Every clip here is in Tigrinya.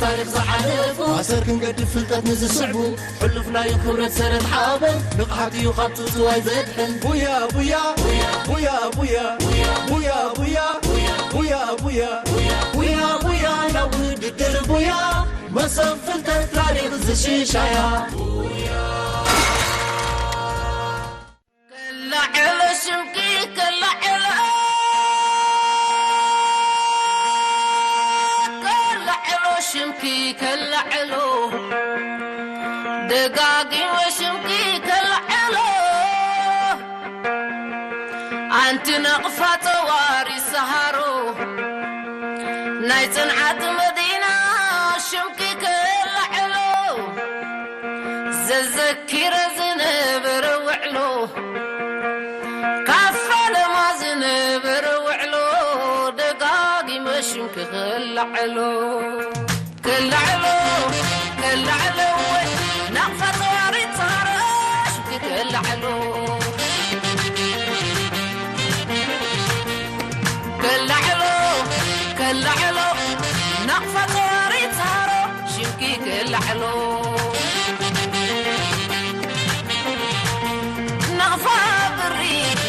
ታሪኽ ዝሓለፉ ኣሰር ክንገድፍ ፍልጠት ንዝስዕቡ ሕሉፍ ናይ ክብረት ሰረት ሓበን ንቕሓት እዩ ካብ ትውትዋይ ዘድሕን። ቡያ ቡያ ቡያ ቡያ ቡያ ቡያ ቡያ ቡያ ቡያ ቡያ ናብ ውድድር ቡያ መሰብ ፍልጠት ታሪኽ ዝሽሻያ። ከላዕሎ ሽምኪ ከላዕሎ፣ ከላዕሎ ሽምኪ ከላዕሎ፣ ደጋጊመ ሽምኪ ከላዕሎ። ኣንቲ ናቕፋ ጸዋሪ ሰሃሮ፣ ናይ ጽንዓት መዲና ሽምኪ ከላዕሎ። ዘዘኪረ ዝነበረ ውዕሎ፣ ካብ ፈለማ ዝነበረ ውዕሎ፣ ደጋጊመ ሽምኪ ክላዕሎ። ክላዕሎ፣ ክላዕሎ፣ ወይ ናቕፋ ጸዋሪት ሰሃሮ፣ ሽምኪ ክላዕሎ። ክላዕሎ፣ ክላዕሎ፣ ናቕፋ ጸዋሪት ሰሃሮ፣ ሽምኪ ክላዕሎ። ናቕፋ ብሪ፣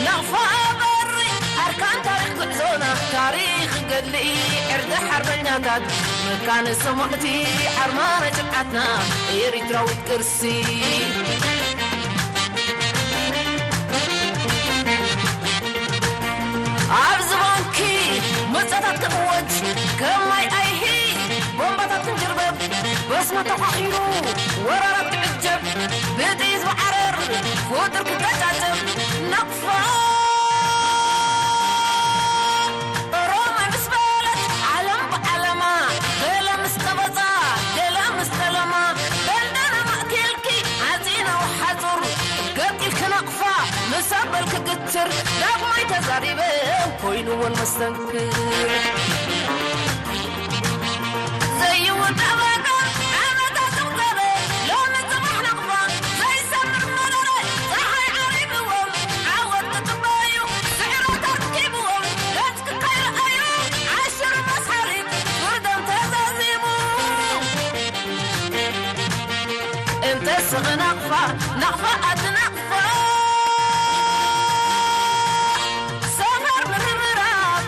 ናቕፋ በሪ፣ ኣርካን ታሪኽ ጉዕዞና፣ ታሪኽ ገድሊ፣ ዕርዲ ሓርበኛታት፣ መካነ ሰማእቲ፣ ኣርማ ናይ ጽንዓትና፣ ኤሪትራዊት ቅርሲ። ኣብዚ ባንኪ መጸታት ክእወጅ፣ ከም ማይ ኣይሂ፣ ቦምባታት ክንጅርበብ፣ በስመ ተዃሒሩ፣ ወራራት ክዕጀብ፣ ብጥይት ብዓረር፣ ፍጡር ክተጫጨብ፣ ናቕፋ ኦሮማይ ምስ በለት፣ ዓለም ብዓለማ፣ ገለ ምስ ቀበጻ፣ ገለ ምስ ጠለማ፣ ደንደና ማእኪልኪ፣ ዓጺና ወሓጹር፣ ገጢልኪ ናቕፋ፣ ምስ ኣበልኪ ግትር፣ ዳግማይ ተዛሪበ፣ ኮይኑወን መስተንክር። ዘይውዳእ ዋጋ ዓመታት ዘቑጸረ፣ ሎሚ ጽባሕ ናቕፋ፣ ዘይሰምር መረረ፣ ጸሓይ ዓሪብዎም፣ ዓወት ክጽበዩ፣ ስዕረት ኣርኪብዎም፣ ገጽኪ ከይረኣዩ፣ ዓሽሩ መስሓሪት፣ ፍርዶም ተዛዚሙ። እንተ ስኺ ናቕፋ፣ ናቕፋ ኣቲ ናቕፋ፣ ሰፈር ምርምራብ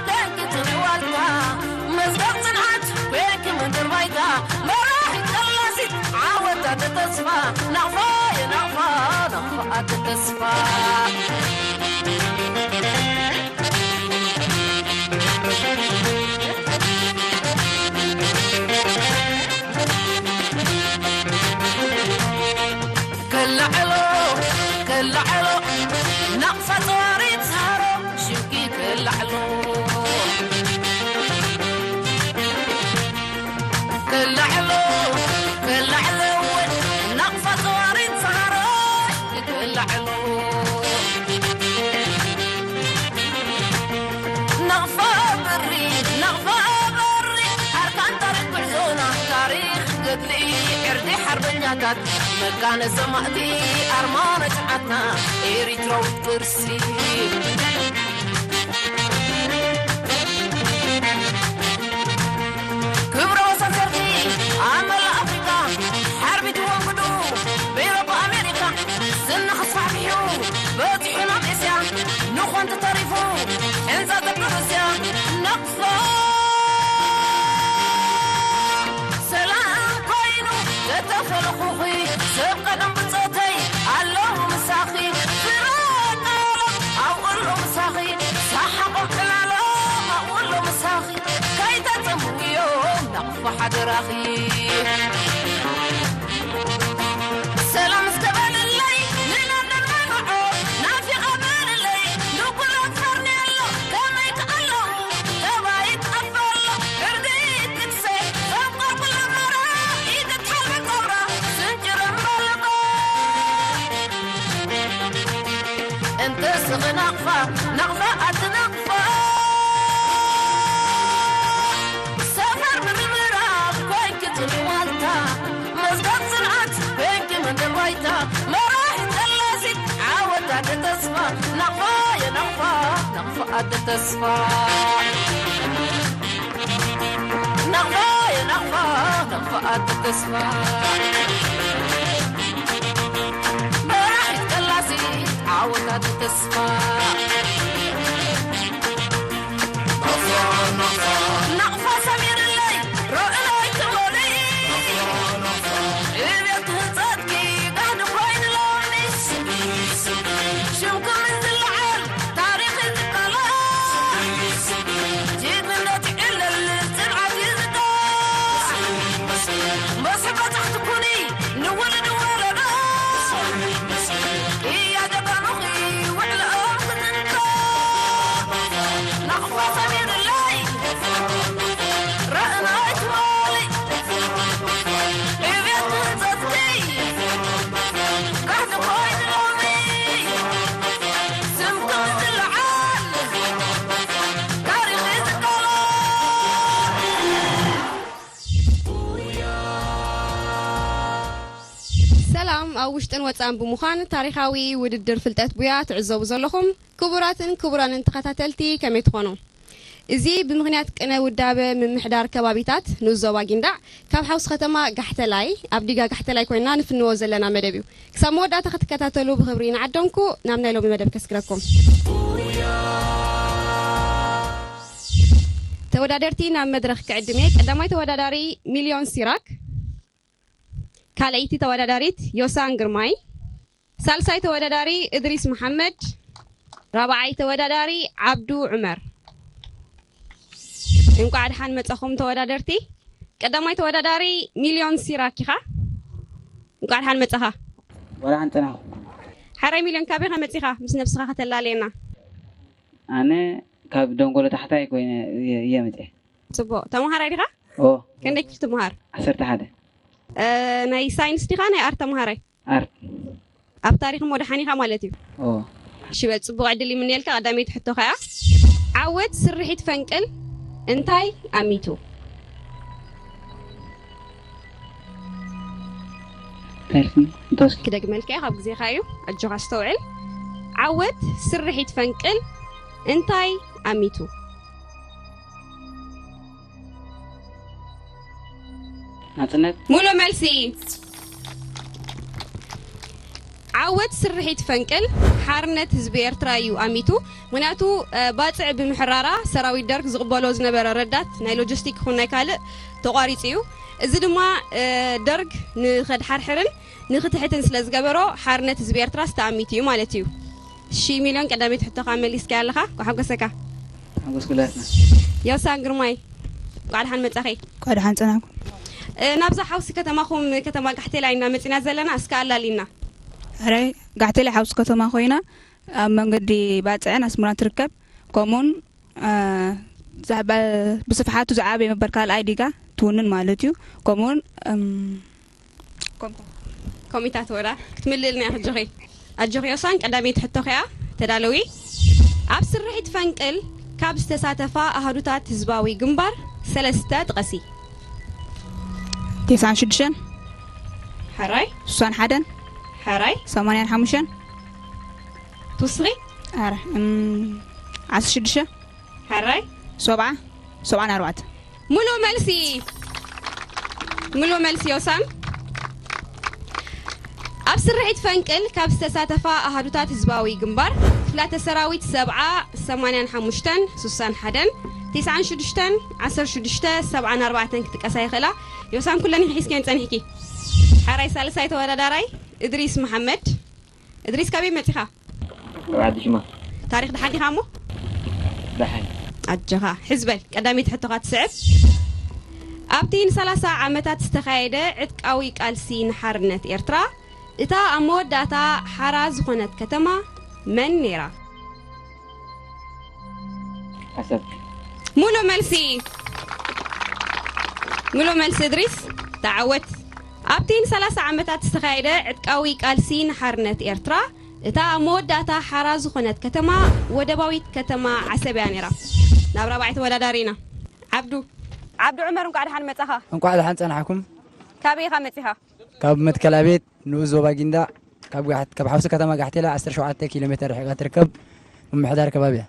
ኮንኪ ጽኑዕ ዋልታ፣ መዝገብ ጽንዓት ኮንኪ ምድር ባይታ፣ መራሒት ቀላሲት ዓወት ኣደ ተስፋ፣ ናቕፋ የናቕፋ፣ ናቕፋ ኣደ ተስፋ። ከላዕሎ፣ ከላዕሎ፣ ናቕፋ ጸዋሪት ሰሃሮ፣ ሽምኪ ከላዕሎ። ከላዕሎ፣ ከላዕሎ፣ ናቕፋ ጸዋሪት ሰሃሮ፣ ሽምኪ ከላዕሎ። ናቕፋ በሪ፣ ናቕፋ በሪ፣ ኣርካን ታሪኽ ጉዕዞና፣ ታሪኽ ገድሊ፣ ዕርዲ ሓርበኛታት፣ መካነ ሰማእቲ፣ ኣርማ ናይ ጽንዓትና፣ ኤሪትራዊት ቅርሲ። ክብረ ወሰን ሰርኪ ኣብ መላእ ኣፍሪቃ፣ ሓርቢትዎም ግዱ ብኤውሮጳ ኣሜሪካ፣ ዝና ክስፋሕፊሑ በጺሑ ናብ እስያ፣ ንኾንቱ ተሪፉ ሕንጻ ደቂ ሩስያ። ናቕፋ ሰላም ኮይኑ ተተፈለኹኺ፣ ሰብ ቀደም ብጾተይ ኣለዉ ምሳኺ፣ ፍረ ቃሎም ኣብኡ ኣለዉ ምሳኺ፣ ሰሓቖም ዕላሎም ኣብኡ ኣለዉ ምሳኺ፣ ከይተጸምውዮም ናቕፋ ሓደራኺ። ሰላም እስከ በልለይ ንለንደን መርዖ፣ ናፊቐ በልለይ ንኩላት ፈርኔሎ፣ ከመይ ክኣለዉ ተባይት ኣበሎ፣ ዕርዲ ክትሰ፣ ፈቆር ኩላ ማራ፣ ኢድ ትሓልበ ቆብራ፣ ስንጭር እምበልቆ። እንተ ስኺ ናቕፋ፣ ናቕፋ ኣቲ ናቕፋ፣ ሰፈር ምርምራብ ኮይንኪ ጽኑዕ ዋልታ፣ መዝገብ ጽንዓት ኮይንኪ መንደር ባይታ፣ መራሒት ቀላሲት ዓወት ኣደ ተስፋ፣ ናቕፋ የናቕፋ፣ ናቕፋ ኣደ ተስፋ። ናቕፋ የናቕፋ፣ ተስፋ መራሒት ቀላሲ ዓወታት ተስፋ ናቕፋ ሰሚርለይ ሮእላይ ትወልይ ዕብየት ህንጸትኪ ጋህዲ ኮይኑ ሎሚ ሽምኩም ዝለዓል ታሪኽ ዝቃለስ ጅግንነት ይዕለል ጽንዓት ይዝደስ መስሕብ በጻሕቲ ኩኒ ንውልድ ወለዶ እያ ጀጋኑኺ ውዕለኦም ክትንከ ናቕፋ ሰሚርለይ ራእናይ ትወሊ ዕብየት ህንጸትኪ ጋህዲ ኮይኑ ሎሚ ስምኩም ዝለዓል ታሪኽ ዝቃለስ ሰላም ኣብ ውሽጥን ወጻእን ብምዃን ታሪኻዊ ውድድር ፍልጠት ቡያ ትዕዘቡ ዘለኹም ክቡራትን ክቡራንን ተኸታተልቲ ከመይ ትኾኑ? እዚ ብምኽንያት ቅነ ውዳበ ምምሕዳር ከባቢታት ንኡስ ዞባ ጊንዳዕ ካብ ሓውሲ ከተማ ጋሕተላይ ኣብ ዲጋ ጋሕተላይ ኮይና ንፍንዎ ዘለና መደብ እዩ። ክሳብ መወዳእታ ክትከታተሉ ብኽብሪ ንዓደምኩ። ናብ ናይ ሎሚ መደብ ከስግረኩም። ተወዳደርቲ ናብ መድረኽ ክዕድም እየ። ቀዳማይ ተወዳዳሪ ሚልዮን ሲራክ፣ ካልኣይቲ ተወዳዳሪት ዮሳን ግርማይ፣ ሳልሳይ ተወዳዳሪ እድሪስ መሓመድ፣ ራብዓይ ተወዳዳሪ ዓብዱ ዑመር። እንቋዕ ደሓን መጻኹም ተወዳደርቲ። ቀዳማይ ተወዳዳሪ ሚልዮን ሲራክ ኢኻ። እንቋዕ ደሓን መጻኻ። ወላ ሓንጸናኹ። ሓራይ ሚልዮን ካበይ ኢኻ መጺኻ? ምስ ነብስኻ ከተላልየና። ኣነ ካብ ደንጎሎ ታሕታይ ኮይነ እየ፣ እየ መጽየ። ጽቡቕ። ተመሃራይ ዲኻ? ኦ። ክንደይ ክፍሊ ትመሃር? ዓሰርተ ሓደ። እ፣ ናይ ሳይንስ ዲኻ ናይ ኣርት ተመሃራይ? ኣርት። ኣብ ታሪኽ እሞ ደሓን ኢኻ ማለት እዩ። ኦ። እሺ በል፣ ጽቡቕ ዕድል ይምንየልካ። ቀዳመይቲ ሕቶኻ እያ። ዓወት ስርሒት ፈንቅል እንታይ ኣሚቱ? እንታይ ኢልክኒ? እንታይ እስኪ? ክደግመልካ እየ፣ ካብ ግዜኻ እዩ። ኣጆኻ ኣስተውዕል። ዓወት ስርሒት ፈንቅል እንታይ ኣሚቱ? ናጽነት። ሙሉእ መልሲ። ዓወት ስርሒት ፈንቅል ሓርነት ህዝቢ ኤርትራ እዩ ኣሚቱ። ምኽንያቱ፣ እ፣ ባጽዕ ብምሕራራ ሰራዊት ደርግ ዝቕበሎ ዝነበረ ረዳት ናይ ሎጂስቲክ ይኹን ናይ ካልእ ተቋሪጹ እዩ። እዚ ድማ፣ እ፣ ደርግ ንኸድሓርሕርን ንኽትሕትን ስለ ዝገበሮ ሓርነት ህዝቢ ኤርትራ ዝተኣሚቱ እዩ ማለት እዩ። እሺ ሚልዮን፣ ቀዳመይቲ ሕቶኻ መሊስካያ ኣለኻ፣ እንኳዕ ሓጎሰካ። ሓጎስ ኩላትና። ዮሳን ግርማይ፣ እንኳዕ ደሓን መጻኺ። እንኳዕ ደሓን ጸናሕኩም። እ፣ ናብዛ ሓውሲ ከተማኹም ከተማ ጋሕቴላይ ኢና መጺና ዘለና፣ እስከ ኣላሊና። ሕራይ፣ ጋሕቴላይ ሓውሲ ከተማ ኮይና ኣብ መንገዲ ባጽዕን ኣስመራን ትርከብ። ከምኡውን፣ እ፣ ዛዕባ-፣ ብስፍሓቱ ዝዓበየ ምበር ካልኣይ ዲጋ ትውንን ማለት እዩ። ከምኡውን፣ እም፣ ኮምታ ኮሚታት ወዳ ክትምልእልና እያ። ኣጆኺ ኣጆኺ ዮሳን፣ ቀዳመይቲ ሕቶኺ እያ። ተዳለዊ። ኣብ ስርሒት ፈንቅል ካብ ዝተሳተፋ ኣሃዱታት ህዝባዊ ግንባር ሰለስተ ጥቐሲ። ተስዓን ሽዱሽተን። ሕራይ። ስሳን ሓደን። ሕራይ። ሰማንያን ሓሙሽተን። ትውስኺ? ኣረ፣ እም፣ ዓሰርተ ሽዱሽተ። ሕራይ። ሰብዓ፣ ሰብዓን ኣርባዕተን። ሙሉእ መልሲ። ሙሉእ መልሲ ዮሳን። ኣብ ስርሒት ፈንቅል ካብ ዝተሳተፋ ኣሃዱታት ህዝባዊ ግንባር፣ ክፍላተ ሰራዊት ሰብዓ፣ ሰማንያን ሓሙሽተን፣ ስሳን ሓደን፣ ተስዓን ሽዱሽተን፣ ዓሰርተ ሽዱሽተ፣ ሰብዓን ኣርባዕተን ክትጥቀሳ ይኽእላ። ዮሳን ኩለን ኢኺ ሒዝክየን ጸኒሕኪ። ሕራይ ሳልሳይ ተወዳዳራይ እድሪስ መሓመድ። እድሪስ ካበይ መጺኻ? ካብ ዓዲ ሽማ። ታሪኽ ደሓን ዲኻ እሞ? ደሓን። ኣጆኻ፣ ሕዝ በል፣ ቀዳመይቲ ሕቶኻ ትስዕብ። ኣብቲ ንሰላሳ ዓመታት ዝተኻየደ ዕጥቃዊ ቃልሲ ንሓርነት ኤርትራ፣ እታ ኣብ መወዳእታ ሓራ ዝኾነት ከተማ መን ነይራ? ዓሰብ። ሙሉእ መልሲ። ሙሉእ መልሲ እድሪስ፣ ተዓወት። ኣብቲ ንሰላሳ ዓመታት ዝተኻየደ ዕጥቃዊ ቃልሲ ንሓርነት ኤርትራ፣ እታ ኣብ መወዳእታ ሓራ ዝኾነት ከተማ ወደባዊት ከተማ ዓሰብ እያ ነይራ። ናብ ራብዓይ ተወዳዳሪ ኢና። ዓብዱ። ዓብዱ ዑመር፣ እንቋዕ ደሓን መጻኻ። እንቋዕ ደሓን ጸናሕኩም። ካበይ ኢኻ መጺኻ? ካብ መትከላ ቤት ንኡስ ዞባ ጊንዳዕ፣ ካብ ጋሕ-፣ ካብ ሓውሲ ከተማ ጋሕቴላ ዓሰርተ ሸውዓተ ኪሎ ሜተር ርሒቓ ትርከብ፣ ምምሕዳር ከባቢ እያ።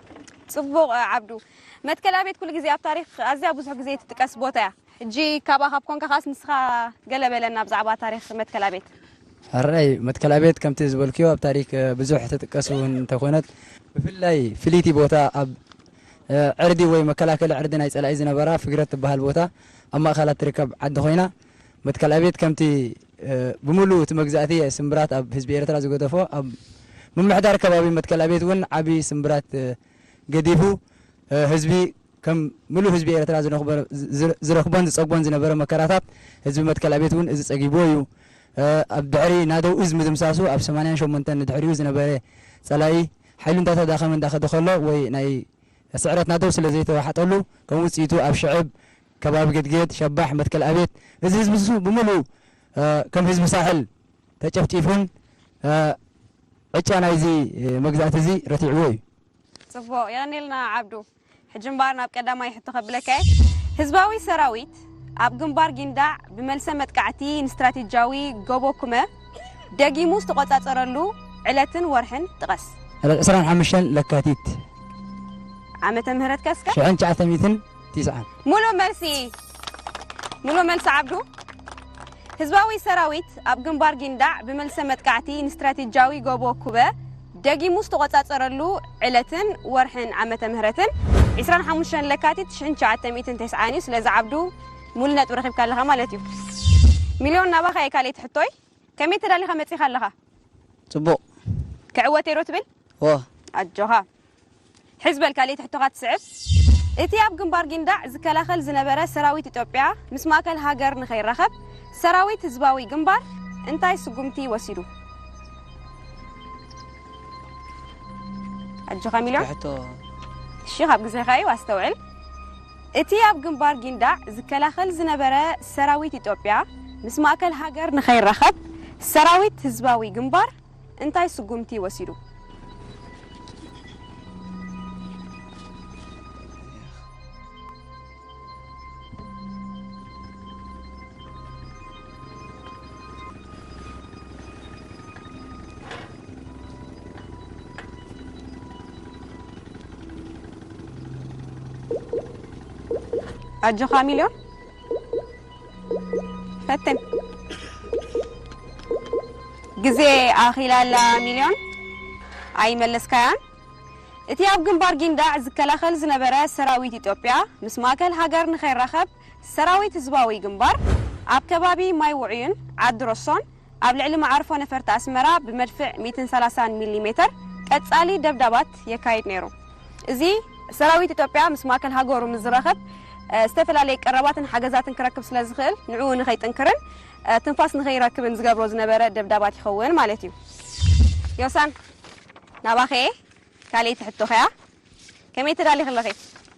ጽቡቕ፣ ዓብዱ። መትከላ ቤት ኩሉ ግዜ ኣብ ታሪኽ ኣዝያ ብዙሕ ግዜ ትጥቀስ ቦታ እያ። ሕጂ ካባኻ ኣብ ኮንካ ኻስ ንስኻ ገለ በለና ብዛዕባ ታሪኽ መትከል ኣቤት። ሕራይ መትከል ኣቤት ከምቲ ዝበልክዮ ኣብ ታሪክ ብዙሕ ተጥቀስ እውን እንተኾነት ብፍላይ ፍልይቲ ቦታ ኣብ ዕርዲ ወይ መከላከሊ ዕርዲ ናይ ፀላኢ ዝነበራ ፍግረት ትበሃል ቦታ ኣብ ማእኸላት ትርከብ ዓዲ ኮይና መትከል ኣቤት ከምቲ ብምሉእ እቲ መግዛእቲ ስምብራት ኣብ ህዝቢ ኤርትራ ዝገደፎ ኣብ ምምሕዳር ከባቢ መትከል ኣቤት እውን ዓብዪ ስምብራት ገዲፉ ህዝቢ ከም ምሉእ ህዝቢ ኤርትራ ዝረኽቦን ዝፀግቦን ዝነበረ መከራታት ህዝቢ መትከል ኣቤት እውን እዚ ፀጊብዎ እዩ። ኣብ ድሕሪ ናደው እዝ ምድምሳሱ ኣብ ሰማንያን ሸሞንተን ንድሕሪኡ ዝነበረ ፀላኢ ሓይሉ እንዳተዳኸመ እንዳኸደ ከሎ ወይ ናይ ስዕረት ናደው ስለ ዘይተዋሓጠሉ ከም ውፅኢቱ ኣብ ሽዕብ ከባቢ ገድገድ ሸባሕ መትከል ኣቤት እዚ ህዝቢ እሱ ብምሉእ ከም ህዝቢ ሳሕል ተጨፍጪፉን ዕጫ ናይዚ መግዛእቲ እዚ ረቲዕዎ እዩ። ፅቡቕ የቐኔልና ዓብዱ። ሕጂ እምበኣር ናብ ቀዳማይ ሕቶ ከብለካ እየ። ህዝባዊ ሰራዊት ኣብ ግንባር ጊንዳዕ ብመልሰ መጥቃዕቲ ንስትራቴጂያዊ ጎቦ ኩመ ደጊሙ ዝተቖጻጸረሉ ዕለትን ወርሕን ጥቀስ። ዕለት ዕስራን ሓሙሽተን ለካቲት ዓመተ ምህረት ከስከ ሽሕን ትሽዓተ ሚእትን ትስዓን ሙሉእ መልሲ። ሙሉእ መልሲ ዓብዱ። ህዝባዊ ሰራዊት ኣብ ግንባር ጊንዳዕ ብመልሰ መጥቃዕቲ ንስትራቴጂያዊ ጎቦ ኩበ ደጊሙ ዝተቖጻጸረሉ ዕለትን ወርሕን ዓመተ ምህረትን ዕስራን ሓሙሽተን ለካቲት ሽሕን ትሽዓተ ሚእትን ተስዓን እዩ። ስለዚ ዓብዱ ሙሉ ነጥቢ ረኺብካ ኣለኻ ማለት እዩ። ሚልዮን ናባኻ እየ ካልኣይቲ ሕቶይ። ከመይ ተዳሊኻ መጺኻ ኣለኻ? ጽቡቕ። ክዕወት እየ ዶ ትብል? ዎ ኣጆኻ። ሕዝ በል ካልኣይቲ ሕቶኻ ትስዕብ። እቲ ኣብ ግንባር ጊንዳዕ ዝከላኸል ዝነበረ ሰራዊት ኢትዮጵያ ምስ ማእከል ሃገር ንኸይራኸብ ሰራዊት ህዝባዊ ግንባር እንታይ ስጉምቲ ወሲዱ? ኣጆኻ ሚልዮን። ሕቶ እሺ ካብ ግዜኻ እዩ ኣስተውዕል። እቲ ኣብ ግንባር ጊንዳዕ ዝከላኸል ዝነበረ ሰራዊት ኢትዮጵያ ምስ ማእከል ሃገር ንኸይራኸብ ሰራዊት ህዝባዊ ግንባር እንታይ ስጉምቲ ወሲዱ? ኣጆኻ ሚልዮን ፈትን። ግዜ ኣኺላ ኣላ ሚልዮን ኣይመለስካያን። እቲ ኣብ ግንባር ጊንዳዕ ዝከላኸል ዝነበረ ሰራዊት ኢትዮጵያ ምስ ማእከል ሃገር ንኸይራኸብ ሰራዊት ህዝባዊ ግንባር ኣብ ከባቢ ማይ ውዑይን ዓዲ ሮሶን ኣብ ልዕሊ መዓርፎ ነፈርቲ ኣስመራ ብመድፍዕ ሚእትን ሰላሳን ሚሊ ሜተር ቀጻሊ ደብዳባት የካይድ ነይሩ። እዚ ሰራዊት ኢትዮጵያ ምስ ማእከል ሃገሩ ምስ ዝራኸብ ዝተፈላለየ ቀረባትን ሓገዛትን ክረክብ ስለ ዝኽእል ንዕኡ ንኸይጥንክርን ትንፋስ ንኸይረክብን ዝገብሮ ዝነበረ ደብዳባት ይኸውን ማለት እዩ። ዮሳን ናባኸ ካልኣይቲ ሕቶኸያ ከመይ ተዳሊኺ ኣለኺ?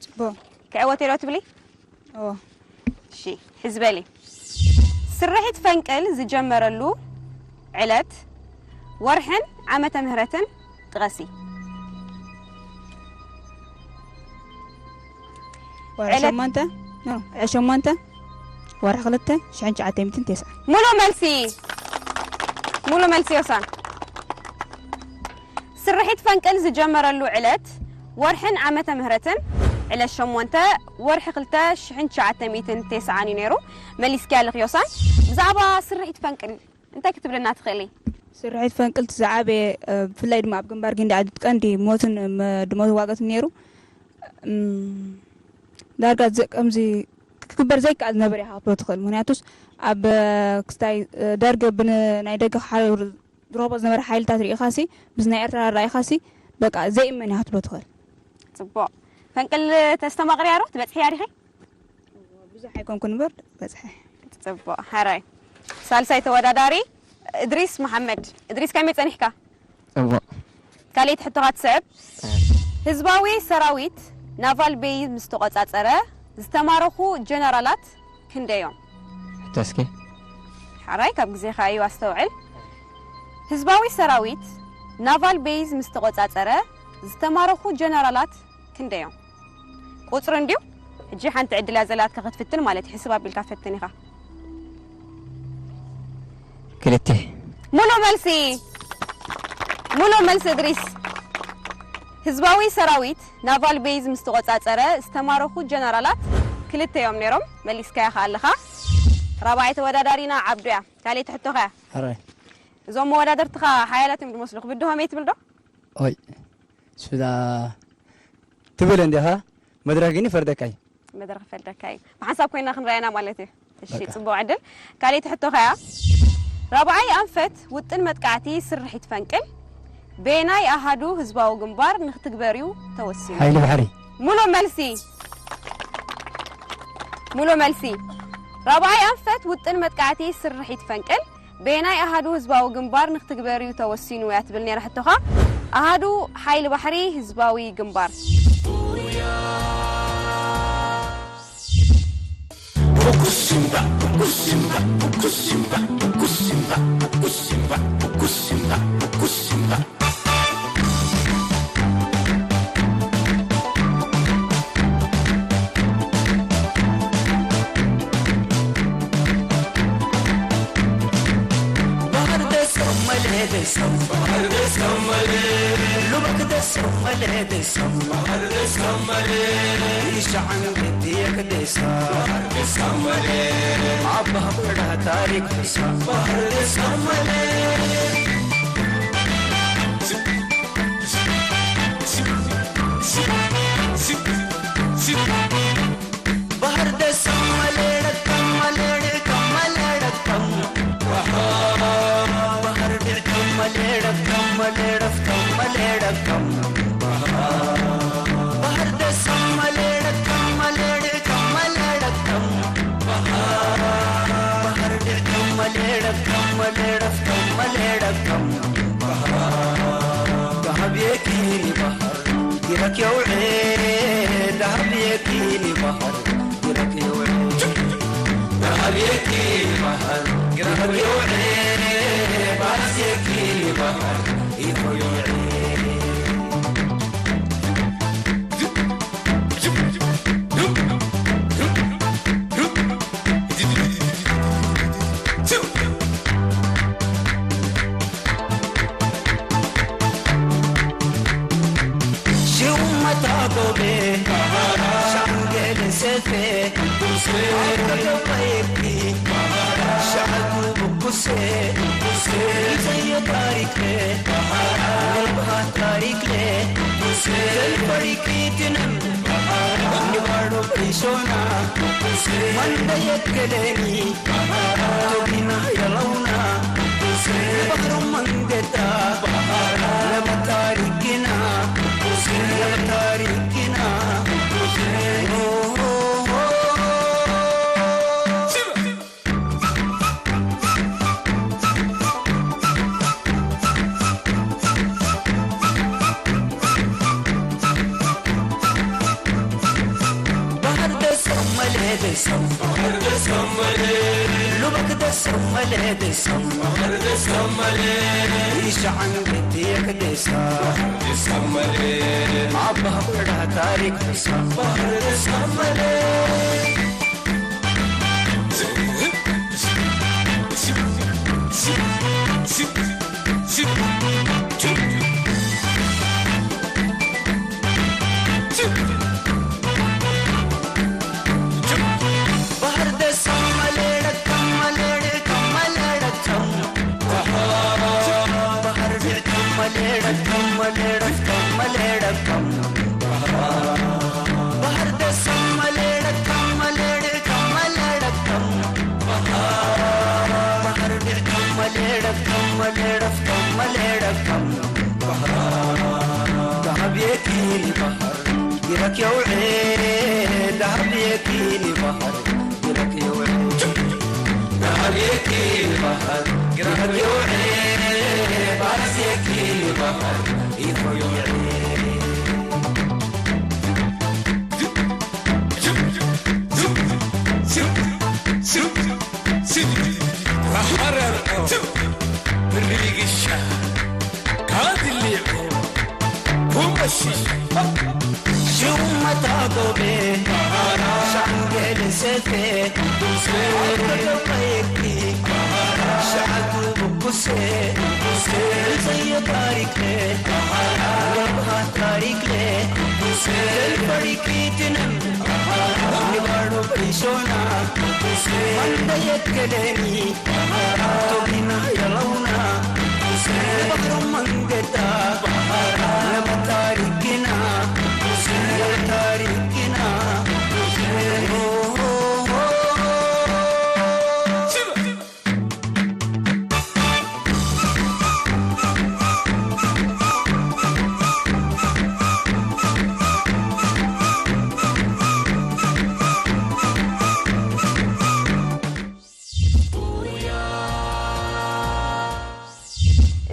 ጽቡቕ ክዕወት ዶ ትብሊ? እዎ እሺ ሕዝበሊ። ስርሒት ፈንቅል ዝጀመረሉ ዕለት ወርሕን ዓመተ ምህረትን ጥቐሲ። ወርሒ ሸሞንተ ኖ ወርሒ ሸሞንተ ወርሒ ክልተ ሽሕን ትሽዓተ ሚእትን ተስዓን ሙሉ መልሲ። ሙሉ መልሲ ዮሳን። ስርሒት ፈንቅል ዝጀመረሉ ዕለት ወርሕን ዓመተ ምህረትን ዕለት ሸሞንተ ወርሒ ክልተ ሽሕን ትሽዓተ ሚእትን ተስዓን እዩ ነይሩ። መሊስኪ ኣለኺ ዮሳን። ብዛዕባ ስርሒት ፈንቅል እንታይ ክትብልና ትኽእሊ? ስርሒት ፈንቅል እቲ ዝዓበየ ብፍላይ ድማ ኣብ ግንባር ጊንዳዕ ቀንዲ ሞትን ድሞት ዋገትን ነይሩ። ዳርጋ ከምዚ ክግበር ዘይከኣል ዝነበረ ኢኻ ክትብሎ ትኽእል። ምክንያቱስ ኣብ ክስታይ ደርግ ብናይ ደገ ዝረኽቦ ዝነበረ ሓይልታት ርኢኻሲ ምስ ናይ ኤርትራ ርኢኻሲ በቃ ዘይእመን ኢኻ ክትብሎ ትኽእል። ጽቡቕ። ፈንቅል ተስተማቕርያ ዶ ትበጽሕያ ዲኺ? ብዙሕ ኣይኮንኩን እምበር በጽሐ። ጽቡቕ። ሓራይ ሳልሳይ ተወዳዳሪ እድሪስ መሓመድ። እድሪስ ከመይ ጸኒሕካ? ጽቡቕ። ካልኣይቲ ሕቶኻ ትስዕብ። ህዝባዊ ሰራዊት ናቫል ቤይ ምስ ተቖጻጸረ ዝተማረኹ ጀነራላት ክንደዮም? ሕቶ እስኪ። ሓራይ ካብ ግዜኻ እዩ ኣስተውዕል። ህዝባዊ ሰራዊት ናቫል ቤይዝ ምስ ተቖጻጸረ ዝተማረኹ ጀነራላት ክንደዮም? ቁጽሪ እንድዩ። ሕጂ ሓንቲ ዕድል እያ ዘላትካ ክትፍትን ማለት እዩ። ሕስብ ኣቢልካ ፈትን ኢኻ። ክልተ። ሙሉእ መልሲ። ሙሉእ መልሲ እድሪስ። ህዝባዊ ሰራዊት ናቫል ቤይዝ ምስ ተቖጻጸረ ዝተማረኹ ጀነራላት ክልተ እዮም ነይሮም፣ መሊስካያ ከኣ ኣለኻ። ራብዓይ ተወዳዳሪና ዓብዱ እያ። ካልኣይቲ ሕቶኻ እያ። ሕራይ። እዞም መወዳደርትኻ ሓያላት እዮም ዝመስሉ፣ ክብድሆም እየ ትብል ዶ? ኦይ፣ ስዳ ትብል እንዲኻ፣ መድረኽ ግን ይፈርደካ እዩ። መድረኽ ይፈርደካ እዩ። ብሓንሳብ ኮይና ክንረኣየና ማለት እዩ። እሺ፣ በቃ። ጽቡቕ ዕድል። ካልኣይቲ ሕቶኻ እያ። ራብዓይ ኣንፈት ውጥን መጥቃዕቲ ስርሒት ፈንቅል በየናይ ኣሃዱ ህዝባዊ ግንባር ንክትግበር እዩ ተወሲኑ? ሓይሊ ባሕሪ። ሙሉእ መልሲ። ሙሉእ መልሲ። ራብዓይ ኣንፈት ውጥን መጥቃዕቲ ስርሒት ፈንቅል በየናይ ኣሃዱ ህዝባዊ ግንባር ንክትግበር እዩ ተወሲኑ እያ ትብል ነይራ ሕቶኻ። ኣሃዱ ሓይሊ ባሕሪ ህዝባዊ ግንባር። ቶና መንደየት ገለኒ ቶቢና የለውና ባሕሮ መንገዳ ለመታሪክና ለመታሪክና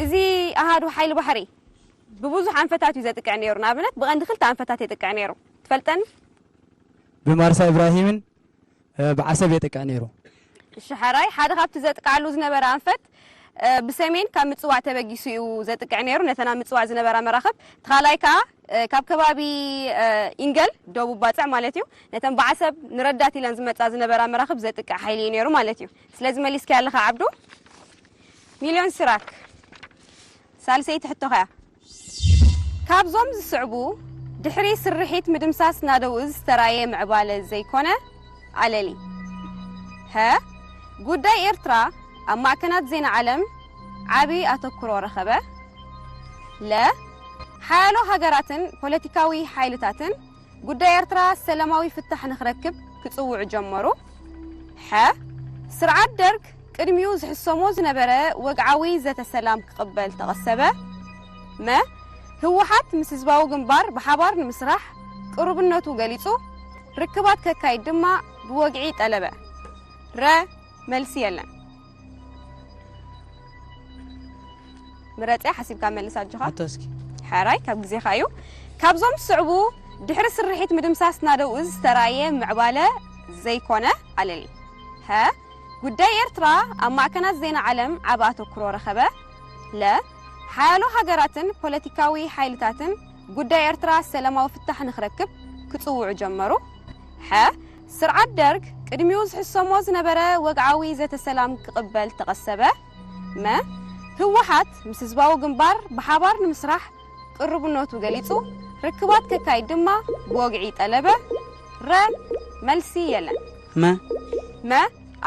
እዚ ኣሃዱ ሓይሊ ባሕሪ ብብዙሕ ኣንፈታት እዩ ዘጥቅዕ ነይሩ። ንኣብነት ብቐንዲ ክልተ ኣንፈታት የጥቅዕ ነይሩ። ትፈልጠን? ብማርሳ ኢብራሂምን፣ እ፣ ብዓሰብ የጥቅዕ ነይሩ። እሺ፣ ሓራይ ሓደ ካብቲ ዘጥቅዓሉ ዝነበረ ኣንፈት፣ እ፣ ብሰሜን ካብ ምጽዋዕ ተበጊሱ እዩ ዘጥቅዕ ነይሩ፣ ነተን ኣብ ምጽዋዕ ዝነበራ መራኽብ። እቲ ካልኣይ ከኣ፣ እ፣ ካብ ከባቢ፣ እ፣ ኢንገል ደቡብ ባጽዕ ማለት እዩ፣ ነተን ብዓሰብ ንረዳት ኢለን ዝመጻ ዝነበራ መራኽብ ዘጥቅዕ ሓይሊ እዩ ነይሩ ማለት እዩ። ስለዚ መሊስካያ ኣለኻ ዓብዱ። ሚልዮን ሲራክ። ሳልሰይቲ ሕቶኻ እያ። ካብዞም ዝስዕቡ ድሕሪ ስርሒት ምድምሳስ ናደው እዝ ዝተራእየ ምዕባለ ዘይኮነ ኣለሊ። ሀ፣ ጉዳይ ኤርትራ ኣብ ማዕከናት ዜና ዓለም ዓቢ ኣተኩሮ ረኸበ። ለ፣ ሓያሎ ሃገራትን ፖለቲካዊ ሓይልታትን ጉዳይ ኤርትራ ሰላማዊ ፍታሕ ንኽረክብ ክጽውዑ ጀመሩ። ሐ፣ ስርዓት ደርግ ቅድሚኡ ዝሕሰሞ ዝነበረ ወግዓዊ ዘተ ሰላም ክቕበል ተቐሰበ። መ፣ ህወሓት ምስ ህዝባዊ ግንባር ብሓባር ንምስራሕ ቅሩብነቱ ገሊጹ፣ ርክባት ከካይድ ድማ ብወግዒ ጠለበ። ረ፣ መልሲ የለን። ምረጽያ ሓሲብካ መልስ ኣጆኻ። ሕቶ እስኪ። ሕራይ ካብ ግዜኻ እዩ። ካብዞም ዝስዕቡ ድሕሪ ስርሒት ምድምሳስ ናደው እዝ ዝተራእየ ምዕባለ ዘይኮነ ኣለሊ። ሀ፣ ጉዳይ ኤርትራ ኣብ ማዕከናት ዜና ዓለም ዓቢ ኣተኩሮ ረኸበ። ለ፣ ሓያሎ ሃገራትን ፖለቲካዊ ሓይልታትን ጉዳይ ኤርትራ ሰላማዊ ፍታሕ ንኽረክብ ክጽውዑ ጀመሩ። ሐ፣ ስርዓት ደርግ ቅድሚኡ ዝሕሰሞ ዝነበረ ወግዓዊ ዘተ ሰላም ክቕበል ተቐሰበ። መ፣ ህወሓት ምስ ህዝባዊ ግንባር ብሓባር ንምስራሕ ቅርብነቱ ገሊጹ፣ ርክባት ከካይድ ድማ ብወግዒ ጠለበ። ረ፣ መልሲ የለን። መ። መ፣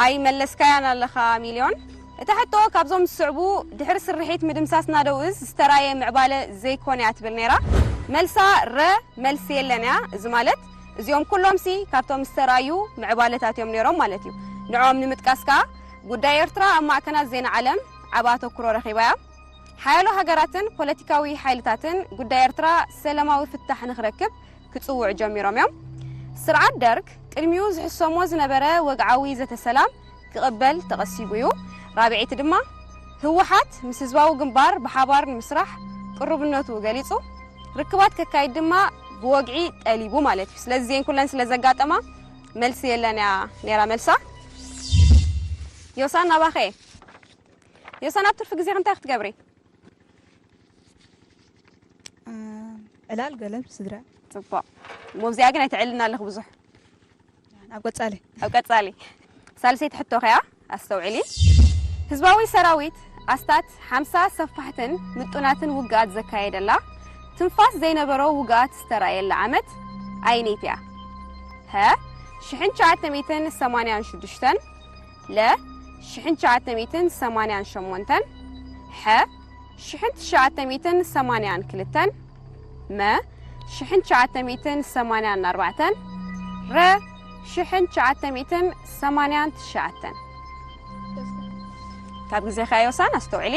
ኣይመለስካያን ኣለኻ ሚልዮን። እታ ሕቶ ካብዞም ዝስዕቡ ድሕሪ ስርሒት ምድምሳስ ናደው እዝ ዝተራየ ምዕባለ ዘይኮነ እያ ትብል ነይራ። መልሳ ረ፣ መልሲ የለን እያ። እዚ ማለት እዚኦም ኩሎምሲ ካብቶም ዝተራዩ ምዕባለታት እዮም ነይሮም ማለት እዩ። ንዕኦም ንምጥቃስ ከኣ ጉዳይ ኤርትራ ኣብ ማዕከናት ዜና ዓለም ዓቢ ኣተኩሮ ረኺባ እያ። ሓያሎ ሃገራትን ፖለቲካዊ ሓይልታትን ጉዳይ ኤርትራ ሰላማዊ ፍታሕ ንኽረክብ ክጽውዑ ጀሚሮም እዮም። ስርዓት ደርግ ቅድሚኡ ዝሕሰሞ ዝነበረ ወግዓዊ ዘተ ሰላም ክቕበል ተቐሲቡ እዩ። ራብዐይቲ ድማ ህወሓት ምስ ህዝባዊ ግንባር ብሓባር ንምስራሕ ቅሩብነቱ ገሊጹ ርክባት ከካይድ ድማ ብወግዒ ጠሊቡ ማለት እዩ። ስለዚ እዚኤን ኩለን ስለ ዘጋጠማ መልሲ የለን እያ ነይራ መልሳ። ዮሳን ናባኸ። ዮሳን ኣብ ትርፊ ግዜኺ እንታይ ክትገብሪ? አ፣ ዕላል ገለ ስድራ። ጽቡቕ። እሞ ኣብዚኣ ግን ኣይትዕልልና ኣለኺ ብዙሕ። ኣብ ቀጻሊ። ኣብ ቀጻሊ። ሳልሰይቲ ሕቶ ከያ ኣስተውዕሊ። ህዝባዊ ሰራዊት ኣስታት ሓምሳ ሰፋሕትን ምጡናትን ውግኣት ዘካየደላ ትንፋስ ዘይነበሮ ውግኣት ዝተራእየላ ዓመት ኣይነይቲ እያ? ሀ፣ ሽሕን ትሽዓተ ሚእትን ሰማንያን ሽዱሽተን፣ ለ፣ ሽሕን ትሽዓተ ሚእትን ሰማንያን ሸሞንተን፣ ሐ፣ ሽሕን ትሽዓተ ሚእትን ሰማንያን ክልተን፣ መ፣ ሽሕን ትሽዓተ ሚእትን ሰማንያን ኣርባዕተን፣ ረ፣ ሽሕን ትሽዓተ ሚእትን ሰማንያን ትሽዓተን። ካብ ግዜኻ ዮሳን ኣስተውዕሊ።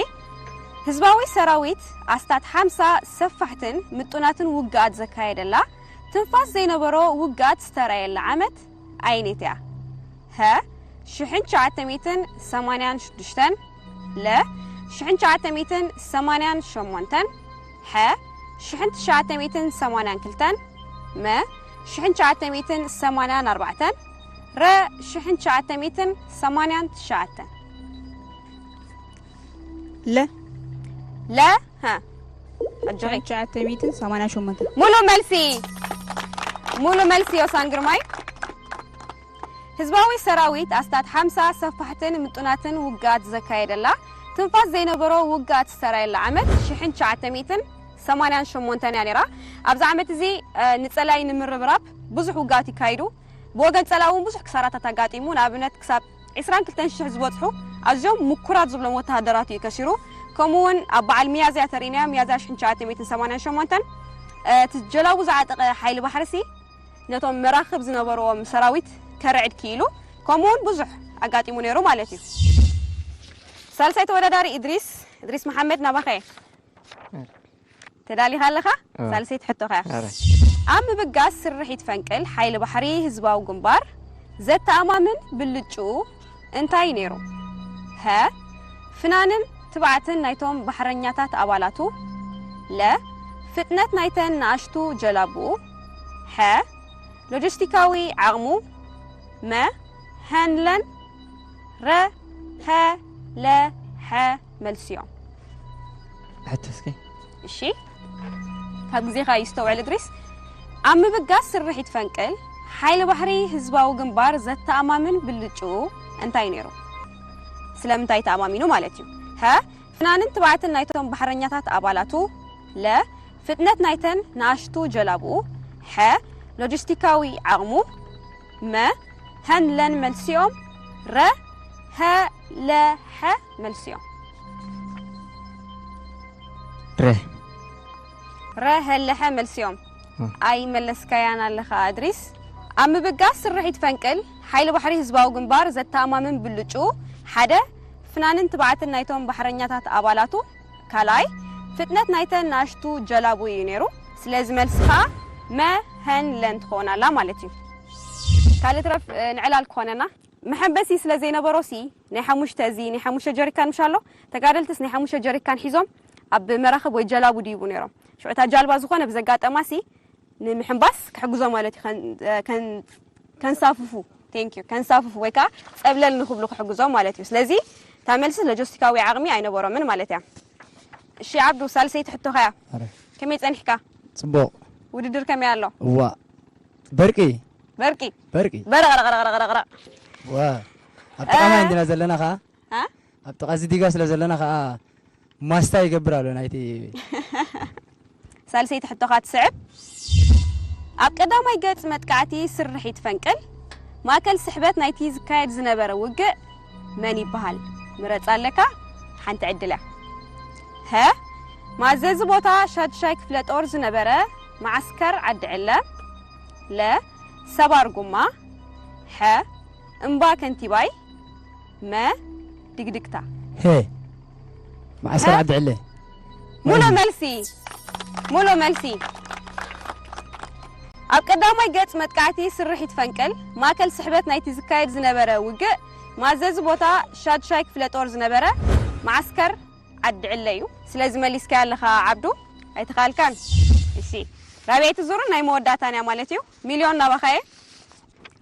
ህዝባዊ ሰራዊት ኣስታት ሓምሳ ሰፋሕትን ምጡናትን ውግኣት ዘካየደላ ትንፋስ ዘይነበሮ ውግኣት ዝተራየላ ዓመት ኣይኔት እያ? ሀ፣ ሽሕን ትሽዓተ ሚእትን ሰማንያን ሽዱሽተን፣ ለ፣ ሽሕን ትሽዓተ ሚእትን ሰማንያን ሸሞንተን፣ ሐ፣ ሽሕን ትሽዓተ ሚእትን ሰማንያን ክልተን፣ መ፣ ሽሕን ትሽዓተ ሚእትን ሰማንያን ኣርባዕተን፣ ረ፣ ሽሕን ትሽዓተ ሚእትን ሰማንያን ትሽዓተን። ለ። ለ፣ ሀ። ኣጆኺ። ትሽዓተ ሚእትን ሰማንያን ሸሞንተን። ሙሉ መልሲ። ሙሉ መልሲ ዮሳን ግርማይ። ህዝባዊ ሰራዊት ኣስታት ሓምሳ ሰፋሕትን ምጡናትን ውግኣት ዘካየደላ ትንፋስ ዘይነበሮ ውግኣት ዝተራየላ ዓመት ሽሕን ትሽዓተ ሚእትን ሰማንያን ሸሞንተን እያ ነይራ። ኣብዚ ዓመት እዚ፣ እ፣ ንጸላይ ንምርብራብ ብዙሕ ውግኣት ይካይዱ። ብወገን ጸላኢ እውን ብዙሕ ክሳራታት ኣጋጢሙ። ንኣብነት ክሳብ ዕስራን ክልተን ሽሕ ዝበጽሑ ኣዝዮም ምኩራት ዝብሎም ወተሃደራት እዩ ከሲሩ። ከምኡ እውን ኣብ በዓል ሚያዝያ ተሪእናዮ፣ ሚያዝያ ሽሕን ትሽዓተ ሚእትን ሰማንያን ሸሞንተን እቲ ጀላቡ ዝዓጠቐ ሓይሊ ባሕርሲ ነቶም መራኽብ ዝነበርዎም ሰራዊት ከርዕድ ክኢሉ፣ ከምኡ እውን ብዙሕ ኣጋጢሙ ነይሩ ማለት እዩ። ሳልሳይ ተወዳዳሪ እድሪስ፣ እድሪስ መሓመድ ናባኸ እየ። ተዳሊኻ ኣለኻ? ሳልሰይቲ ሕቶኻ እያ። ኣብ ምብጋስ ስርሒት ፈንቅል ሓይሊ ባሕሪ ህዝባዊ ግንባር ዘተኣማምን ብልጭኡ እንታይ ነይሩ? ሀ፣ ፍናንን ትብዓትን ናይቶም ባሕረኛታት ኣባላቱ። ለ፣ ፍጥነት ናይተን ንኣሽቱ ጀላቡኡ። ሐ፣ ሎጂስቲካዊ ዓቕሙ። መ፣ ሀንለን። ረ፣ ሀ፣ ለ፣ ሐ መልሲ እዮም። ሕቶ እስኪ። እሺ፣ ካብ ግዜኻ ይስተውዕል እድሪስ። ኣብ ምብጋስ ስርሒት ፈንቅል ሓይሊ ባሕሪ ህዝባዊ ግንባር ዘተኣማምን ብልጭኡ እንታይ ነይሩ? ስለምንታይ ተኣማሚኑ ማለት እዩ? ሀ፣ ፍናንን ትብዓትን ናይቶም ባሕረኛታት ኣባላቱ። ለ፣ ፍጥነት ናይተን ንኣሽቱ ጀላብኡ። ሐ፣ ሎጂስቲካዊ ዓቕሙ። መ፣ ሀንለን መልሲኦም። ረ፣ ሀ፣ ለ፣ ሐ መልሲኦም። ረ ረ፣ ሀ፣ ለ፣ ሐ መልሲኦም። ኣይመለስካያን ኣለኻ እድሪስ። ኣብ ምብጋስ ስርሒት ፈንቅል ሓይሊ ባሕሪ ህዝባዊ ግንባር ዘተኣማምን ብልጩ ሓደ ፍናንን ትብዓትን ናይቶም ባሕረኛታት ኣባላቱ፣ ካልኣይ ፍጥነት ናይተን ናሽቱ ጀላቡ እዩ ነይሩ። ስለዚ መልስኻ መ፣ ሀን፣ ለን ትኸውን ኣላ ማለት እዩ። ካልእ ትረፍ እ፣ ንዕላል ክኾነና መሐንበሲ ስለ ዘይነበሮሲ ናይ ሓሙሽተ እዚ ናይ ሓሙሽተ ጀሪካን ምሽ ኣሎ። ተጋደልትስ ናይ ሓሙሽተ ጀሪካን ሒዞም ኣብ መራኽብ ወይ ጀላቡ ድይቡ ነይሮም። ሽዑ እታ ጃልባ ዝኾነ ብዘጋጠማሲ ንምሕንባስ ክሕግዞ ማለት እዩ። ከን- ከን- ከንሳፍፉ thank you ከንሳፍፉ ወይ ከዓ ፀብለል ንክብሉ ክሕግዞም ማለት እዩ። ስለዚ እታ መልሲ ሎጂስቲካዊ ዓቕሚ ኣይነበሮምን ማለት እያ። እሺ ዓብዱ፣ ሳልሰይቲ ሕቶኻ እያ። ኣረ ከመይ ፀኒሕካ? ፅቡቕ ውድድር ከመይ ኣሎ? እዋ በርቂ በርቂ በርቂ በረቕረቕረቕረቕረቕ ዋ ኣብ ጥቓ ማይ እንዲና ዘለና ከዓ እ? ኣብ ጥቓ እዚ ዲጋ ስለ ዘለና ከዓ ማስታ ይገብር ኣሎ ናይቲ ሳልሰይቲ ሕቶኻ ትስዕብ። ኣብ ቀዳማይ ገጽ መጥቃዕቲ ስርሒት ፈንቅል ማእከል ስሕበት ናይቲ ዝካየድ ዝነበረ ውግእ መን ይበሃል? ምረጽ ኣለካ፣ ሓንቲ ዕድል እያ። ሀ፣ ማዘዚ ቦታ ሻድሻይ ክፍለ ጦር ዝነበረ መዓስከር ዓዲ ዕለ። ለ፣ ሰባር ጉማ። ሐ፣ እምባ ከንቲባይ። መ፣ ድግድግታ። ሄ መዓስከር ዓዲ ዕለ ሙሉ መልሲ፣ ሙሉ መልሲ። ኣብ ቀዳማይ ገጽ መጥቃዕቲ ስርሒት ፈንቅል ማእከል ስሕበት ናይቲ ዝካየድ ዝነበረ ውግእ ማዘዚ ቦታ ሻድሻይ ክፍለ ጦር ዝነበረ መዓስከር ዓዲ ዕለ እዩ። ስለዚ መሊስካዮ ኣለኻ ዓብዱ፣ ኣይተኻልካን። እሺ፣ ራብዐይቲ ዙር ናይ መወዳእታን እያ ማለት እዩ። ሚልዮን ናባኻ እየ።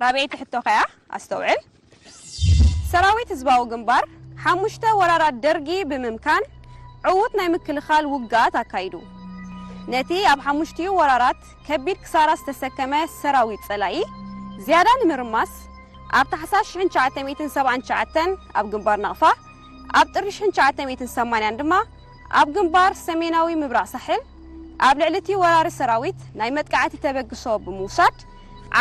ራብዐይቲ ሕቶኻ እያ፣ ኣስተውዕል። ሰራዊት ህዝባዊ ግንባር ሓሙሽተ ወራራት ደርጊ ብምምካን ዕዉት ናይ ምክልኻል ውግኣት ኣካይዱ። ነቲ ኣብ ሓሙሽቲኡ ወራራት ከቢድ ክሳራ ዝተሰከመ ሰራዊት ጸላኢ ዝያዳ ንምርማስ ኣብ ታሕሳስ ሽሕን ትሽዓተ ሚእትን ሰብዓን ትሽዓተን ኣብ ግንባር ናቕፋ፣ ኣብ ጥሪ ሽሕን ትሽዓተ ሚእትን ሰማንያን ድማ ኣብ ግንባር ሰሜናዊ ምብራቕ ሳሕል ኣብ ልዕሊ እቲ ወራሪ ሰራዊት ናይ መጥቃዕቲ ተበግሶ ብምውሳድ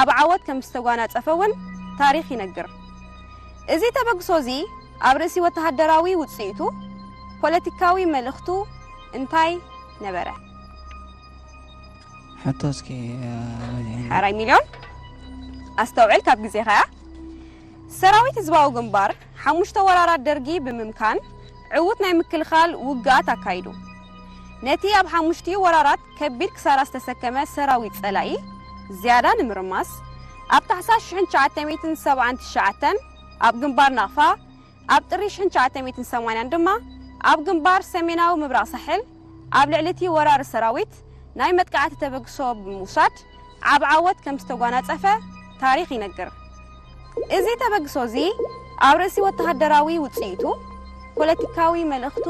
ዓቢ ዓወት ከም ዝተጓናጸፈ እውን ታሪኽ ይነግር። እዚ ተበግሶ እዚ ኣብ ርእሲ ወተሃደራዊ ውጽኢቱ ፖለቲካዊ መልእኽቱ እንታይ ነበረ? ሕቶ እስኪ ሓራይ ሚልዮን ኣስተውዕል፣ ካብ ግዜኻ እያ። ሰራዊት ህዝባዊ ግንባር ሓሙሽተ ወራራት ደርጊ ብምምካን ዕዉት ናይ ምክልኻል ውግኣት ኣካይዱ። ነቲ ኣብ ሓሙሽቲኡ ወራራት ከቢድ ክሳራ ዝተሰከመ ሰራዊት ጸላኢ ዝያዳ ንምርማስ ኣብ ታሕሳስ ሽሕን ትሽዓተ ሚእትን ሰብዓን ትሽዓተን ኣብ ግንባር ናቕፋ፣ ኣብ ጥሪ ሽሕን ትሽዓተ ሚእትን ሰማንያን ድማ ኣብ ግንባር ሰሜናዊ ምብራቕ ሳሕል ኣብ ልዕሊ እቲ ወራሪ ሰራዊት ናይ መጥቃዕቲ ተበግሶ ብምውሳድ ዓቢ ዓወት ከም ዝተጓናጸፈ ታሪኽ ይነግር። እዚ ተበግሶ እዚ ኣብ ርእሲ ወተሃደራዊ ውጽኢቱ ፖለቲካዊ መልእኽቱ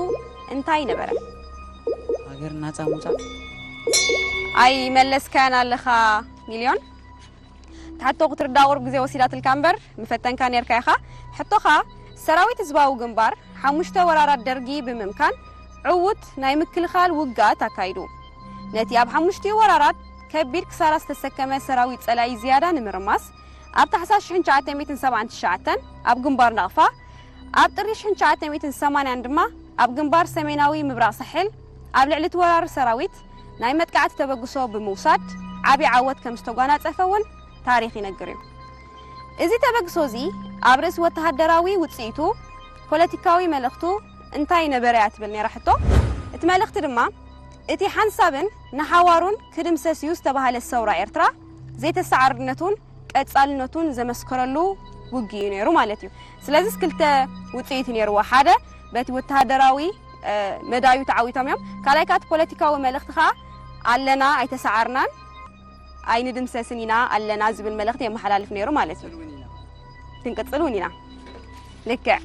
እንታይ ነበረ? ሃገር ናፃ ምውፃእ ኣይመለስካያን ኣለኻ ሚልዮን። ትሓቶ ክትርዳ ቁሩብ ግዜ ወሲዳትልካ እምበር ምፈተንካ ነርካ ኢኻ። ሕቶኻ ሰራዊት ህዝባዊ ግንባር ሓሙሽተ ወራራት ደርጊ ብምምካን ዕዉት ናይ ምክልኻል ውግኣት ኣካይዱ። ነቲ ኣብ ሓሙሽቲኡ ወራራት ከቢድ ክሳራ ዝተሰከመ ሰራዊት ጸላኢ ዝያዳ ንምርማስ ኣብ ታሕሳስ ሽሕን ትሽዓተ ሚእትን ሰብዓን ትሽዓተን ኣብ ግንባር ናቕፋ፣ ኣብ ጥሪ ሽሕን ትሽዓተ ሚእትን ሰማንያን ድማ ኣብ ግንባር ሰሜናዊ ምብራቕ ሳሕል ኣብ ልዕሊ እቲ ወራሪ ሰራዊት ናይ መጥቃዕቲ ተበግሶ ብምውሳድ ዓቢ ዓወት ከም ዝተጓናጸፈ እውን ታሪኽ ይነግር እዩ። እዚ ተበግሶ እዚ ኣብ ርእሲ ወተሃደራዊ ውጽኢቱ ፖለቲካዊ መልእኽቱ እንታይ ነበረ እያ ትብል ነይራ ሕቶ። እቲ መልእኽቲ ድማ እቲ ሓንሳብን ንሓዋሩን ክድምሰስ እዩ ዝተባህለ ሰውራ ኤርትራ ዘይተሰዓርነቱን ቀጻልነቱን ዘመስከረሉ ውግእ እዩ ነይሩ ማለት እዩ። ስለዚስ ክልተ ውጽኢት እዩ ነይርዎ። ሓደ በቲ ወተሃደራዊ፣ እ፣ መዳዩ ተዓዊቶም እዮም። ካልኣይ ከኣ እቲ ፖለቲካዊ መልእኽቲ ከኣ ኣለና፣ ኣይተሰዓርናን፣ ኣይንድምሰስን ኢና፣ ኣለና ዝብል መልእኽቲ የመሓላልፍ ነይሩ ማለት እዩ። ክንቅጽል እውን ኢና። ልክዕ።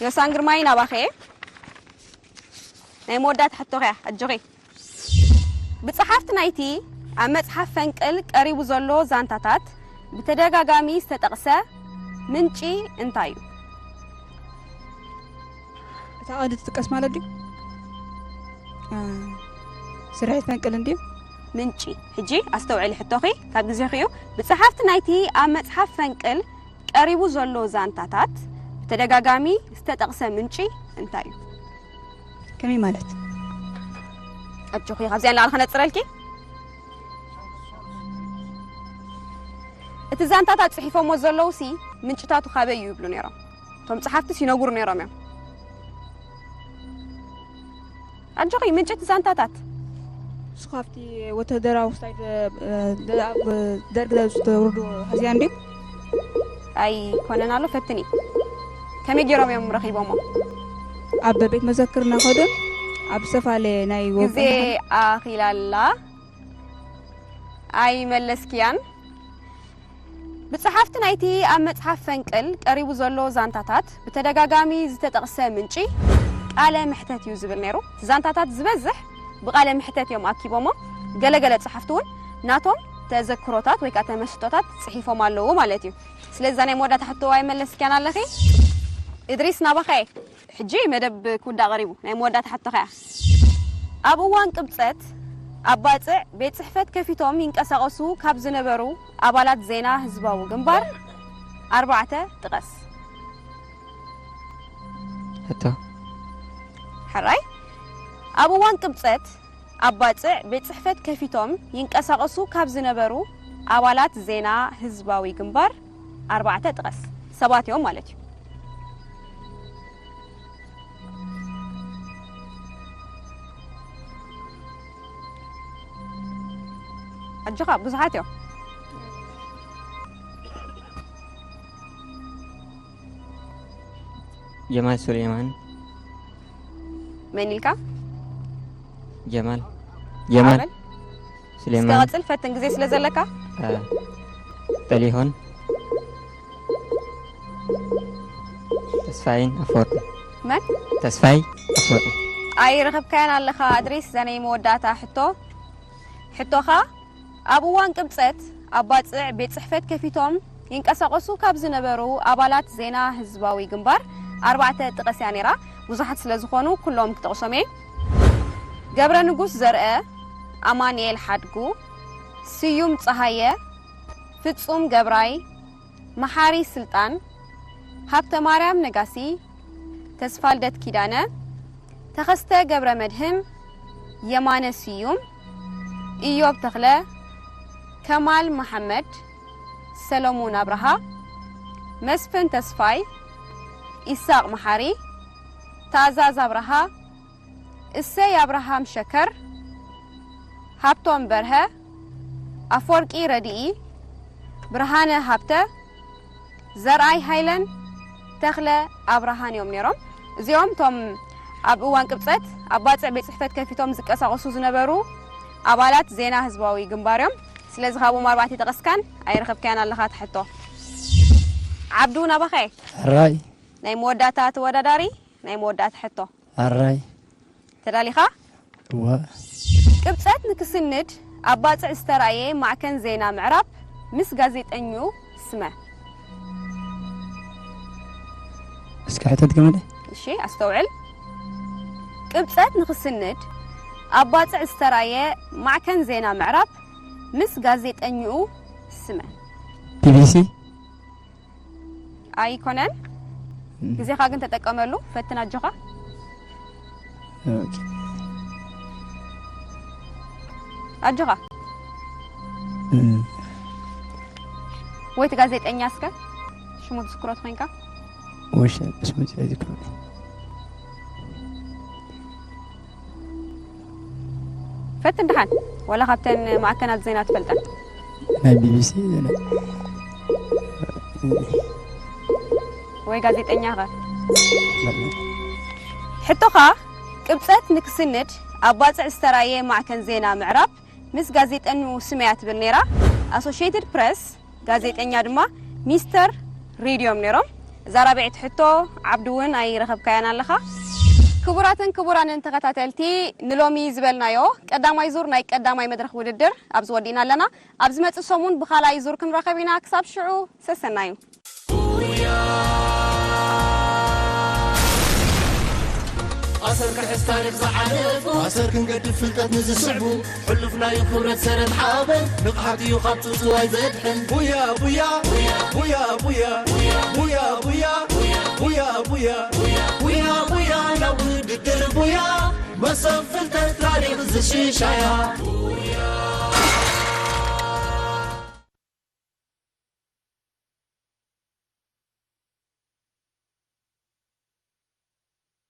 ዮሳን ግርማይ ናባኸ እየ። ናይ መወዳእታ ሕቶኸ እያ፣ ኣጆኺ። ብጸሓፍቲ ናይቲ ኣብ መጽሓፍ ፈንቅል ቀሪቡ ዘሎ ዛንታታት ብተደጋጋሚ ዝተጠቕሰ ምንጪ እንታይ እዩ? እታ ቀንዲ ትጥቀስ ማለት ድዩ? እ፣ ስርሒት ፈንቅል እንድዩ? ምንጪ። ሕጂ ኣስተውዕሊ ሕቶኺ ካብ ግዜኺ እዩ። ብጸሓፍቲ ናይቲ ኣብ መጽሓፍ ፈንቅል ቀሪቡ ዘሎ ዛንታታት ብተደጋጋሚ ዝተጠቕሰ ምንጪ እንታይ እዩ? ከመይ ማለት? ኣጆኺ፣ ካብዚኣ ንላዕሊ ከነጽረልኪ። እቲ ዛንታታት ጽሒፎሞ ዘለዉ ሲ ምንጭታቱ ካበይ እዩ ይብሉ ነይሮም። እቶም ጸሓፍትስ ይነግሩ ነይሮም እዮም። ኣጆኺ፣ ምንጭ እቲ ዛንታታት። ንሱ ካብቲ ወተሃደራዊ ሳይድ፣ እ፣ ደ-፣ ኣብ ደርግ ዝተወርዱ ሀዚያ እንድዩ? ኣይኮነን ኣሎ፣ ፈትኒ። ከመይ ገይሮም እዮም ረኺቦሞ? ኣብ ቤት መዘክር እናኸዱን ኣብ ዝተፈላለየ ናይ ወገን ግዜ ኣኺላላ ኣይመለስክያን። ብጸሓፍቲ ናይቲ ኣብ መጽሓፍ ፈንቅል ቀሪቡ ዘሎ ዛንታታት ብተደጋጋሚ ዝተጠቕሰ ምንጪ ቃለ መሕተት እዩ ዝብል ነይሩ። እቲ ዛንታታት ዝበዝሕ ብቃለ መሕተት እዮም ኣኪቦሞ። ገለገለ ጸሓፍቲ እውን ናቶም ተዘክሮታት ወይ ከዓ ተመስጦታት ጽሒፎም ኣለዉ ማለት እዩ። ስለዚ እዛ ናይ መወዳእታ ሕቶ ኣይመለስክያን ኣለኺ። እድሪስ ናባኸ። ሕጂ መደብ ክውዳእ ቀሪቡ። ናይ መወዳእታ ሕቶኸ እያ። ኣብ እዋን ቅብጸት ኣብ ባጽዕ ቤት ጽሕፈት ከፊቶም ይንቀሳቐሱ ካብ ዝነበሩ ኣባላት ዜና ህዝባዊ ግንባር ኣርባዕተ ጥቀስ። ሕቶ። ሕራይ። ኣብ እዋን ቅብጸት ኣብ ባጽዕ ቤት ጽሕፈት ከፊቶም ይንቀሳቐሱ ካብ ዝነበሩ ኣባላት ዜና ህዝባዊ ግንባር ኣርባዕተ ጥቀስ። ሰባት እዮም ማለት እዩ። ኣጆኻ፣ ብዙሓት እዮም። ጀማል ሱሌማን። መን ኢልካ? ጀማል። ጀማል ኣበል? እስከ ሱሌማን። ቀጽል፣ ፈትን ግዜ ስለ ዘለካ። አ፣ ጠሊሆን። ተስፋይን ኣፈወርቂ። መን? ተስፋይ ኣፈወርቂ። ኣይረኸብካያን ኣለኻ ኣድሪስ። እዛ ናይ መወዳእታ ሕቶ። ሕቶኻ፣ ኣብ እዋን ቅብጸት ኣብ ባጽዕ ቤት ጽሕፈት ከፊቶም ይንቀሳቐሱ ካብ ዝነበሩ ኣባላት ዜና ህዝባዊ ግንባር ኣርባዕተ ጥቀስ እያ ነይራ። ብዙሓት ስለ ዝኾኑ ኩሎም ክጠቕሶም እየ። ገብረ ንጉስ ዘርአ፣ ኣማንኤል ሓድጉ፣ ስዩም ጸሃየ፣ ፍጹም ገብራይ፣ መሓሪ ስልጣን፣ ሃብተማርያም ነጋሲ፣ ተስፋልደት ኪዳነ፣ ተኸስተ ገብረ መድህን፣ የማነ ስዩም፣ ኢዮብ ተኽለ፣ ከማል መሓመድ፣ ሰለሙን ኣብርሃ፣ መስፍን ተስፋይ፣ ኢሳቕ መሓሪ፣ ታእዛዝ ኣብርሃ፣ እሰይ ኣብርሃም ሸከር፣ ሃብቶም በርሀ፣ ኣፈወርቂ ረድኢ፣ ብርሃነ ሃብተ፣ ዘርኣይ ሃይለን ተኽለ ኣብርሃን እዮም ነይሮም። እዚኦም እቶም ኣብ እዋን ቅብጸት ኣብ ባጽዕ ቤት ጽሕፈት ከፊቶም ዝቀሳቐሱ ዝነበሩ ኣባላት ዜና ህዝባዊ ግንባር እዮም። ስለዚ ካብኦም ኣርባዕተ ጠቐስካን ኣይረኸብካያን ኣለኻ ትሕቶ። ዓብዱ ናባኸ። ሕራይ ናይ መወዳእታ ተወዳዳሪ፣ ናይ መወዳእታ ሕቶ። ሕራይ ተዳሊኻ? እወ ቅብጸት ንክስንድ ኣብ ባጽዕ ዝተራእየ ማዕከን ዜና ምዕራብ ምስ ጋዜጠኝኡ ስመ። እስኪ ሕተት ገመደ እሺ ኣስተውዕል። ቅብጸት ንክስንድ ኣብ ባጽዕ ዝተራእየ ማዕከን ዜና ምዕራብ ምስ ጋዜጠኝኡ ስመ። ቢቢሲ። ኣይኮነን። ግዜኻ ግን ተጠቀመሉ። ፈትን ኣጆኻ። ኣጆኻ። ወይ እቲ ጋዜጠኛ እስከ ሽሙ ትዝክሮ ተኾይንካ። ወሽ ስሙ ዝዝክሮ። ፈትን ደሓን። ዋላ ካብተን ማዕከናት ዜና ትፈልጠን። ናይ ቢቢሲ ዜና። ወይ ጋዜጠኛ ኸ? ሕቶኻ ቅብጸት ንክስንድ ኣብ ባጽዕ ዝተራየ ማዕከን ዜና ምዕራብ ምስ ጋዜጠኑ ስመያ ትብል ነይራ። ኣሶሽየትድ ፕረስ ጋዜጠኛ ድማ ሚስተር ሪድዮም ነይሮም። እዛ ራብዐይቲ ሕቶ ዓብዲ እውን ኣይረኸብካያን ኣለኻ። ክቡራትን ክቡራንን ተኸታተልቲ፣ ንሎሚ ዝበልናዮ ቀዳማይ ዙር ናይ ቀዳማይ መድረኽ ውድድር ኣብዚ ወዲእና ኣለና። ኣብ ዝመጽእ ሰሙን ብኻልኣይ ዙር ክንራኸብ ኢና። ክሳብ ሽዑ ሰሰናዩ። ኣሰር ክሕዝ ታሪኽ ዝሓለፉ ኣሰር ክንገድፍ ፍልጠት ንዝስዕቡ ሕሉፍ ናዩ ክብረት ሰረት ሓበን ንቕሓት እዩ ካብ ጽውጽዋይ ዘድሕን ቡያ ቡያ ቡያ ቡያ ቡያ ቡያ ቡያ ቡያ ቡያ ቡያ ናብ ውድድር ቡያ መሰብ ፍልጠት ታሪኽ ዝሽሻያ